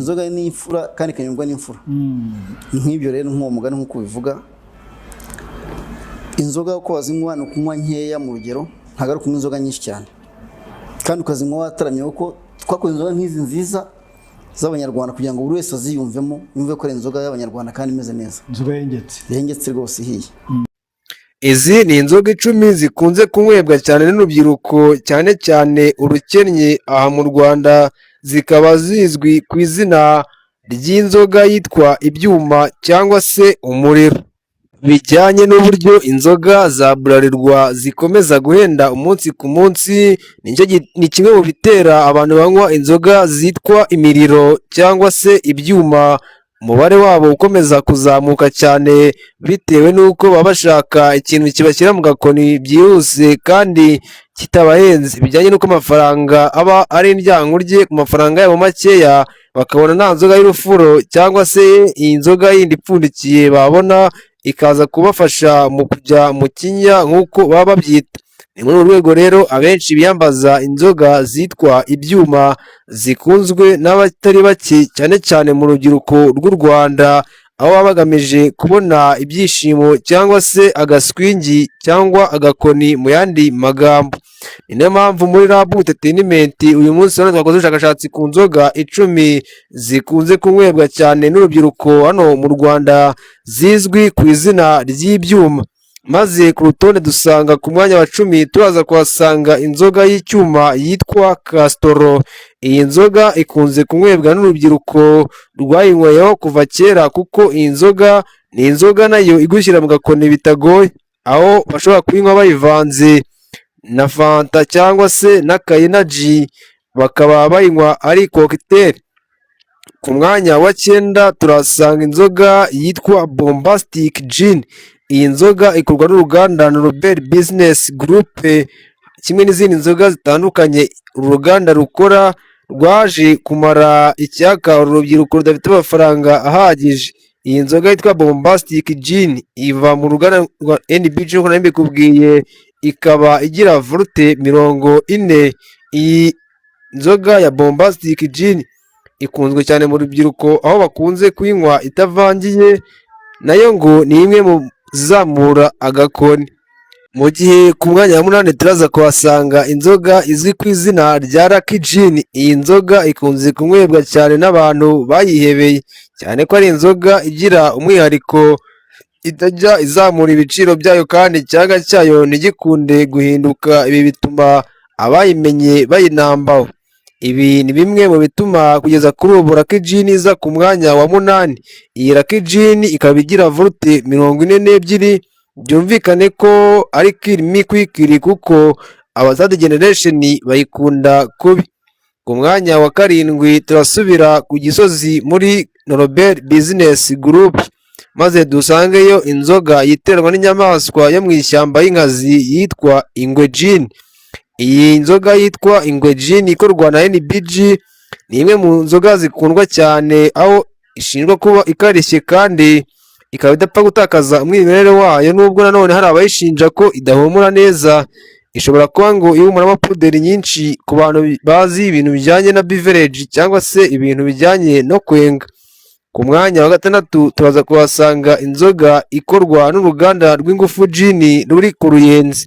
Inzoga ni imfura kandi ikanyobwa n'imfura. Nk'ibyo rero, nk'uwo mugani nk'uko ubivuga, inzoga uko wazinywa ni ukunywa nkeya mu rugero, ntabwo ari ukunywa inzoga nyinshi cyane, kandi ukazinywa wataramye, kuko twakoze inzoga nk'izi nziza z'Abanyarwanda kugira ngo buri wese aziyumvemo, yumve ko ari inzoga y'Abanyarwanda kandi imeze neza. Inzoga yengetse. Yengetse rwose, ihiye. Izi ni inzoga 10 zikunze kunywebwa cyane n'urubyiruko, cyane cyane urukennye aha mu Rwanda, zikaba zizwi ku izina ry'inzoga yitwa ibyuma cyangwa se umuriro. Bijyanye n'uburyo inzoga za Bralirwa zikomeza guhenda umunsi ku munsi, ni kimwe mu bitera abantu banywa inzoga zitwa imiriro cyangwa se ibyuma umubare wabo ukomeza kuzamuka cyane, bitewe n'uko baba bashaka ikintu kibashyira mu gakoni byihuse kandi kitabahenze, bijyanye n'uko amafaranga aba ari indyankurye ku mafaranga yabo makeya, bakabona nta nzoga y'urufuro cyangwa se iyi nzoga yindi ipfundikiye babona ikaza kubafasha mu kujya mu kinya nk'uko baba babyita. Ni muri uru rwego rero abenshi biyambaza inzoga zitwa ibyuma, zikunzwe n'abatari bake, cyane cyane mu rubyiruko rw'u Rwanda, aho baba bagamije kubona ibyishimo cyangwa se agaswingi cyangwa agakoni mu yandi magambo. Ni nayo mpamvu muri Rabu Entertainment uyu munsi hano twakoze ubushakashatsi ku nzoga 10 zikunze kunywebwa cyane n'urubyiruko hano mu Rwanda, zizwi ku izina ry'ibyuma, maze ku rutonde dusanga ku mwanya wa 10 turaza kuhasanga inzoga y'icyuma yitwa Castrol. Iyi nzoga ikunze kunywebwa n'urubyiruko rwayinyweyeho kuva kera, kuko iyi nzoga ni inzoga nayo igushyira mu gakoni bitagoye, aho bashobora kuyinywa bayivanze na fanta cyangwa se n'aka energy, bakaba bayinywa ari cocktail. Ku mwanya wa 9 turahasanga inzoga yitwa Bombastic Gin. Iyi nzoga ikorwa n'uruganda Norbert Business Group, kimwe n'izindi nzoga zitandukanye uru ruganda rukora, rwaje kumara icyaka uru rubyiruko rudafite amafaranga ahagije. Iyi nzoga yitwa Bombastic Gin iva mu ruganda rwa NBG nk'uko nari mbikubwiye, ikaba igira volt 40. Iyi nzoga ya Bombastic Gin ikunzwe cyane mu rubyiruko, aho bakunze kuyinywa itavangiye, nayo ngo ni imwe mu zizamura agakoni. Mu gihe ku mwanya wa 8 turaza kuhasanga inzoga izwi ku izina rya Lucky Gin. Iyi nzoga ikunze kunywebwa cyane n'abantu bayihebeye, cyane ko ari inzoga igira umwihariko, itajya izamura ibiciro byayo kandi icyanga cyayo ntigikunde guhinduka. Ibi bituma abayimenye bayinambaho. Ibi ni bimwe mu bituma kugeza kuri ubu Lucky Gin iza ku mwanya wa 8. Iyi Lucky Gin ikaba igira volt 42, byumvikane ko ari kill me quickly, kuko aba third generation bayikunda kubi. Ku mwanya wa 7 turasubira ku Gisozi muri Norbert Business Group, maze dusangeyo inzoga yiterwa n'inyamaswa yo mu ishyamba y'inkazi yitwa Ingwe Gin. Iyi nzoga yitwa Ingwe Gin ikorwa na NBG ni imwe mu nzoga zikundwa cyane, aho ishinjwa kuba ikarishye kandi ikaba idapfa gutakaza umwimerere wayo, nubwo nanone hari abayishinja ko idahumura neza. Ishobora kuba ngo ihumuramo puderi nyinshi ku bantu bazi ibintu bijyanye na beverage cyangwa se ibintu bijyanye no kwenga. Ku mwanya wa 6 turaza kuhasanga inzoga ikorwa n'uruganda rw'Ingufu Gin ruri ku Ruyenzi.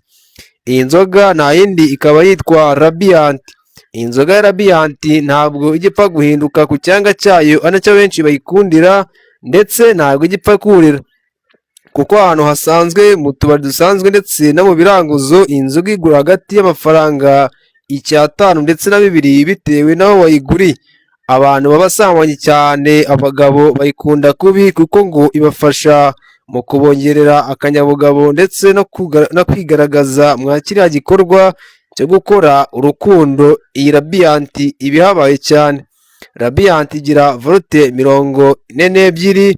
Iyi nzoga nta yindi, ikaba yitwa Radiant. Iyi nzoga ya Radiant ntabwo ijya ipfa guhinduka ku cyanga cyayo, ari nacyo benshi bayikundira, ndetse ntabwo ijya ipfa kurira, kuko ahantu hasanzwe mu tubari dusanzwe ndetse no mu biranguzo iyi nzoga igura hagati y'amafaranga 5 ndetse na 2 bitewe n'aho wayiguriye. Abantu b'abasambanyi, cyane abagabo, bayikunda kubi, kuko ngo ibafasha mu kubongerera akanyabugabo ndetse no kwigaragaza mwa kiriya gikorwa cyo gukora urukundo. Iyi Radiant iba ihabaye cyane. Radiant igira volt 42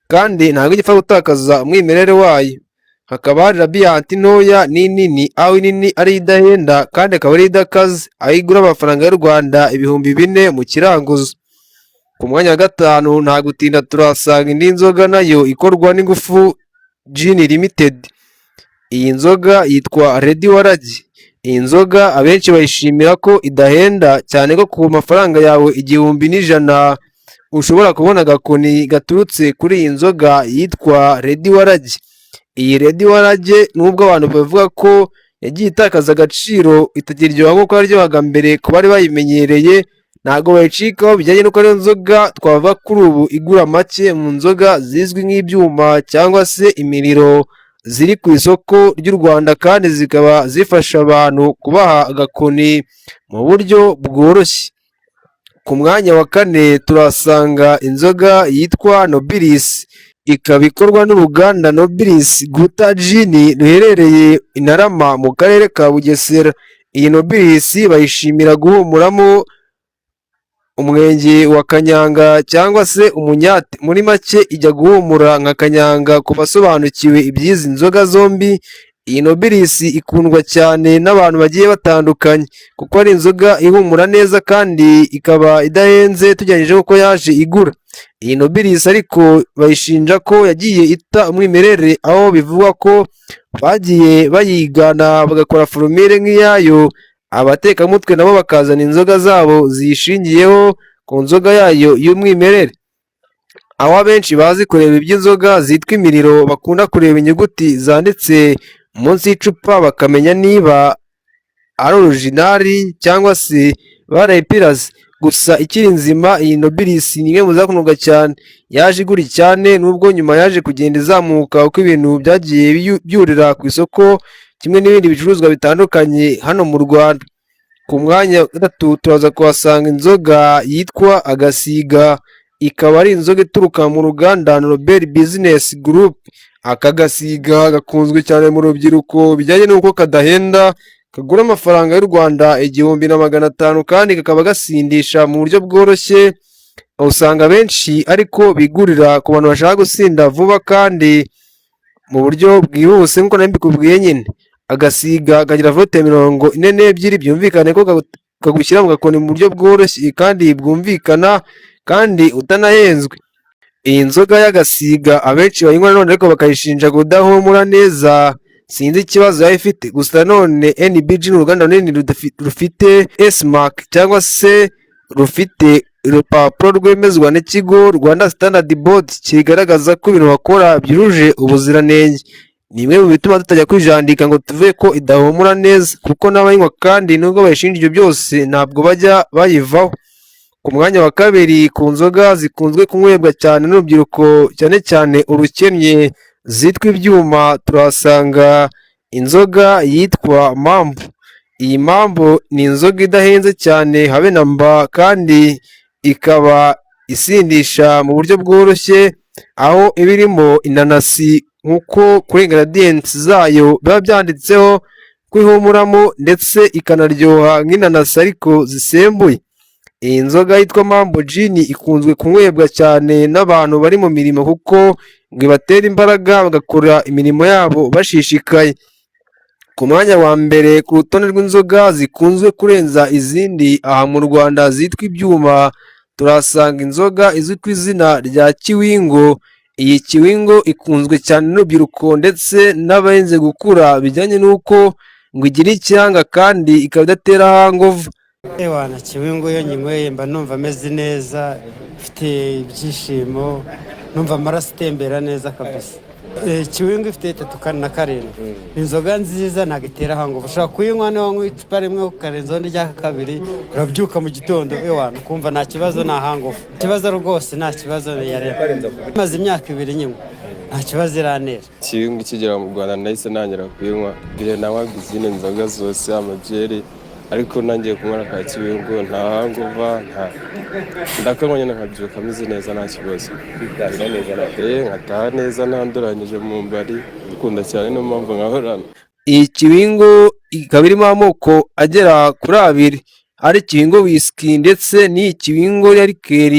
kandi ntabwo ijya ipfa gutakaza umwimerere wayo. Hakaba hari Radiant ntoya n'inini, aho inini ari idahenda kandi akaba ari idakaze, aho igura amafaranga y'u Rwanda 4000 mu kiranguzo. Ku mwanya wa 5, nta gutinda, turahasanga indi nzoga nayo ikorwa n'Ingufu Gin Limited. Iyi nzoga yitwa Red Waragi. Iyi nzoga abenshi bayishimira ko idahenda cyane, ko ku mafaranga yawe 1100. ushobora kubona agakoni gaturutse kuri iyi nzoga yitwa Red Warage. Iyi Red Warage, nubwo abantu bavuga ko yagiye itakaza agaciro, itakiryoha nk'uko yaryohaga mbere ku bari bayimenyereye, ntabwo bayicikaho bijyanye n'uko ariyo nzoga twavuga kuri ubu igura make mu nzoga zizwi nk'ibyuma cyangwa se imiriro ziri ku isoko ry'u Rwanda, kandi zikaba zifasha abantu kubaha agakoni mu buryo bworoshye. Ku mwanya wa kane turahasanga inzoga yitwa Nobilis, ikaba ikorwa n'uruganda Nobilis Guta Gin ruherereye i Ntarama mu karere ka Bugesera. Iyi Nobilis bayishimira guhumuramo umwenge wa kanyanga cyangwa se umunyate, muri make ijya guhumura nka kanyanga ku basobanukiwe iby'izi nzoga zombi. Iyi Nobilis ikundwa cyane n'abantu bagiye batandukanye kuko ari inzoga ihumura neza kandi ikaba idahenze tugereranyije n'uko yaje igura. Iyi Nobilis ariko bayishinja ko yagiye ita umwimerere, aho bivugwa ko bagiye bayigana bagakora formule nk'iyayo, abatekamutwe nabo bakazana inzoga zabo ziyishingiyeho ku nzoga yayo y'umwimerere. Aho abenshi bazi kureba iby'inzoga zitwa imiriro bakunda kureba inyuguti zanditse munsi y'icupa bakamenya niba ari original cyangwa se barayipirase. Gusa ikiri nzima, iyi Nobilis ni imwe mu zakundwaga cyane. Yaje igura cyane, nubwo nyuma yaje kugenda izamuka uko ibintu byagiye byurira ku isoko kimwe n'ibindi bicuruzwa bitandukanye hano mu Rwanda. Ku mwanya wa gatatu turaza kuhasanga inzoga yitwa Agasiga, ikaba ari inzoga ituruka mu ruganda Nobel Business Group. Aka gasiga gakunzwe cyane mu rubyiruko bijyanye n'uko kadahenda, kagura amafaranga y'u Rwanda 1500, kandi kakaba gasindisha mu buryo bworoshye. Usanga benshi ariko bigurira ku bantu bashaka gusinda vuba kandi mu buryo bwihuse nk'uko nari mbikubwiye nyine. Agasiga kagira volts 42, byumvikane ko kagushyira mu gakoni mu buryo bworoshye kandi bwumvikana kandi utanahenzwe. Iyi nzoga y'agasiga abenshi bayinywa nanone ariko bakayishinja kudahumura neza, sinzi ikibazo yaba ifite. Gusa nanone NBG ni uruganda runini rufite S-Mark cyangwa se rufite urupapuro rwemezwa n'ikigo Rwanda Standard Board kigaragaza ko ibintu bakora byujuje ubuziranenge. Ni imwe mu bituma tutajya kwijandika ngo tuvuge ko idahumura neza, kuko n'abayinywa kandi nubwo bayishinja ibyo byose ntabwo bajya bayivaho. Ku mwanya wa kabiri ku nzoga zikunzwe kunywebwa cyane n'urubyiruko, cyane cyane urukennye, zitwa ibyuma, turahasanga inzoga yitwa Mambo. Iyi Mambo ni inzoga idahenze cyane habe na mba, kandi ikaba isindisha mu buryo bworoshye, aho iba irimo inanasi nk'uko kuri ingredients zayo biba byanditseho ko ihumuramo, ndetse ikanaryoha nk'inanasi ariko zisembuye. Iyi nzoga yitwa Mambo Gin ikunzwe kunywebwa cyane n'abantu bari mu mirimo kuko ngo ibatera imbaraga bagakora imirimo yabo bashishikaye. Ku mwanya wa mbere ku rutonde rw'inzoga zikunzwe kurenza izindi aha mu Rwanda zitwa ibyuma, turahasanga inzoga izwi ku izina rya Kiwingo. Iyi Kiwingo ikunzwe cyane n'urubyiruko ndetse n'abarenze gukura, bijyanye n'uko ngo igira icyanga kandi ikaba idatera hangover. Ewana, Kiwingo iyo nyinyweye mba numva ameze neza, mfite ibyishimo, numva amaraso atembera neza kabisa. Kiwingo ifite 37. Inzoga nziza, ntabwo itera hangover. Ushobora kuyinywa niba wanywa icupa rimwe ukarenzaho n'irya kabiri, urabyuka mu gitondo, ewana, ukumva nta kibazo, nta hangover. Ikibazo rwose nta kibazo yareba. Maze imyaka 2 nyinywa, nta kibazo irantera. Kiwingo ikigera mu Rwanda nahise ntangira kuyinywa. Mbere nanywaga izindi nzoga zose, amabyeri, ariko ntangiye kunywa ka Kiwingo nta hangover, nta ndakanywa nyine nkabyuka meze neza, nta kibazo. Nkataha neza ntanduranyije mu mbari. Ndikunda cyane, niyo mpamvu nkahorana. Iyi Kiwingo ikaba irimo amoko agera kuri abiri, ari Kiwingo whisky ndetse n'iyi Kiwingo ya liqueur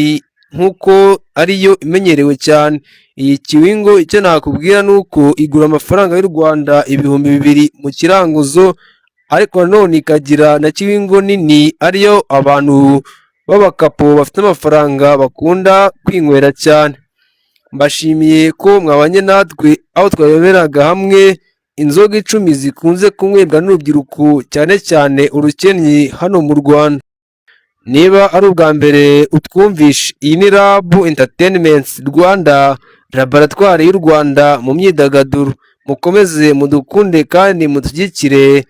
nk'uko ariyo imenyerewe cyane. Iyi Kiwingo icyo nakubwira ni uko igura amafaranga y'u Rwanda 2000 mu kiranguzo, ariko nanone ikagira na Kiwingo nini ariyo abantu b'abakapo bafite amafaranga bakunda kwinywera cyane. Mbashimiye ko mwabanye natwe aho twareberaga hamwe inzoga 10 zikunze kunywebwa n'urubyiruko, cyane cyane urukennye, hano mu Rwanda. Niba ari ubwa mbere utwumvishe, iyi ni Lab Entertainment Rwanda, laboratwari y'u Rwanda mu myidagaduro. Mukomeze mudukunde kandi mudushyigikire.